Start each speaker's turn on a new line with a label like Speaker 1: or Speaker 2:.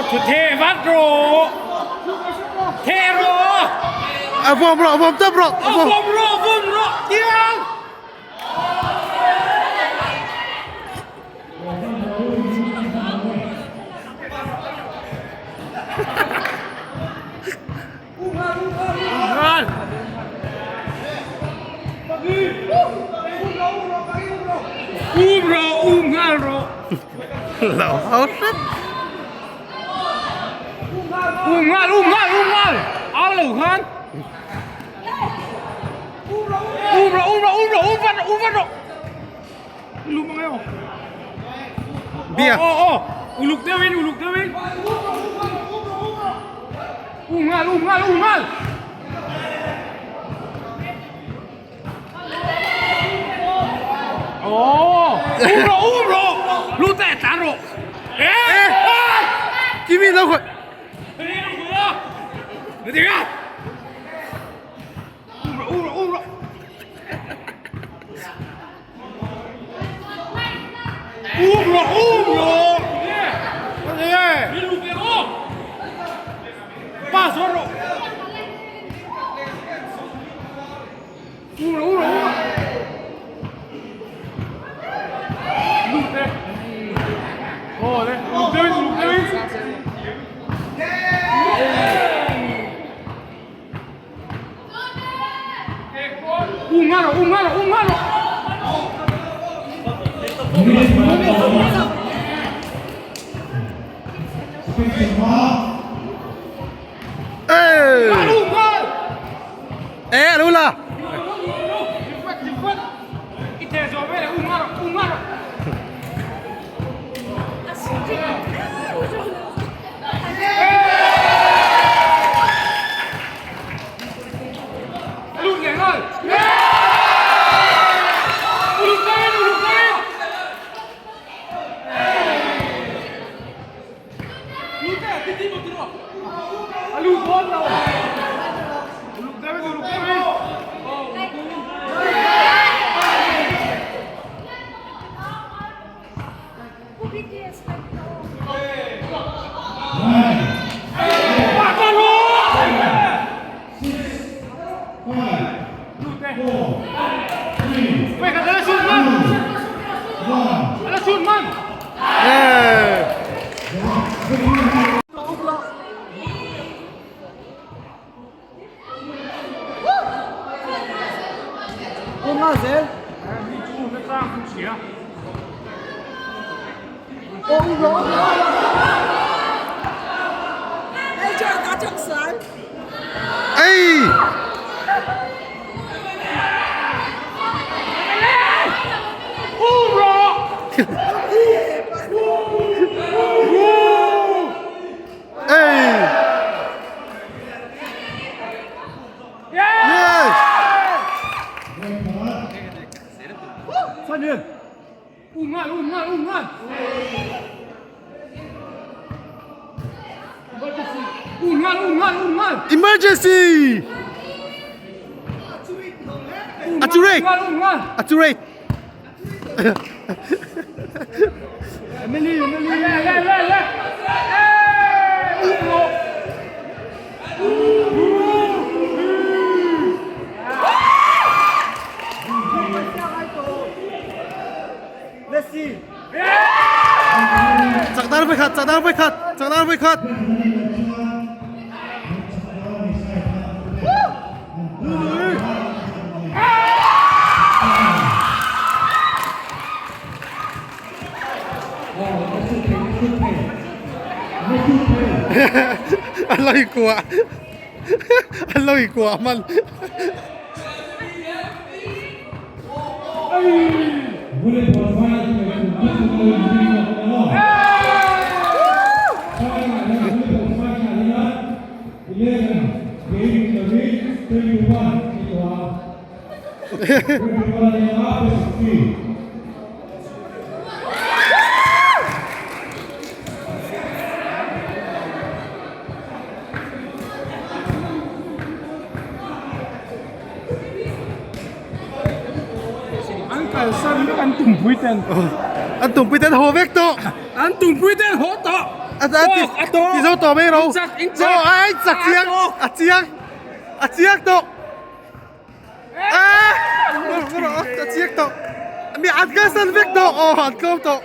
Speaker 1: Theh vat rawh. Theh rawh.
Speaker 2: A vawm rawh, a vawm tawp rawh.
Speaker 1: A vawm rawh, a vawm rawh. Tiang. Um rawh, um nghal rawh.
Speaker 2: Lo hau hrep.
Speaker 1: Um nghal, um nghal, um nghal. Au lo khan. Um rawh, um rawh, um rawh, um vat rawh, um vat rawh. Lum ang emaw.
Speaker 2: Bia.
Speaker 1: Aw, aw, aw. Uluk deuhin, uluk deuhin. Um nghal, um nghal, um nghal. Aw, um rawh, um rawh. Lu te tlan rawh. Eh!
Speaker 2: Kimi lo khawih.
Speaker 1: Ni ding a. Um rawh, um rawh, um rawh. Um rawh, um rawh. Min lu ve rawh. Pass rawh rawh. Um rawh, um rawh, um rawh. Lu te. Aw le, lu deuhin, lu deuhin. Um nghal rawh, um nghal rawh, um nghal rawh.
Speaker 2: Ê!
Speaker 1: Um nghal.
Speaker 2: Ê, a lo la.
Speaker 1: I theh zawh veleh um nghal rawh, um nghal rawh. Lut leh nghal. Uluk deuhin, uluk deuhin. Lut e, ti ti maw ti rawh. A lut dawn lo. Uluk deuhin, uluk deuhin.
Speaker 2: Ê! Ê! Yes!
Speaker 1: Um nghal, um nghal, um nghal. Um nghal, um nghal, um nghal.
Speaker 2: Emergency! Accurate!
Speaker 1: Um nghal, um nghal.
Speaker 2: Accurate!
Speaker 1: Emily, Emily. Le, le, le, le. Eh, um rawh.
Speaker 2: Chak dar vawikhat, chak dar vawikhat, chak dar vawikhat. An lo inkuah an lo inkuah hman.
Speaker 1: An kalsan vek an tumpui ten.
Speaker 2: An tumpui ten haw vek tawh.
Speaker 1: An tumpui ten haw tawh.
Speaker 2: A a ti ti zo tawh mai ro. Aw a in chak chiang a chiang a chiang tawh. A a chiang tawh. Mi an kalsan vek tawh aw an tlawm tawh.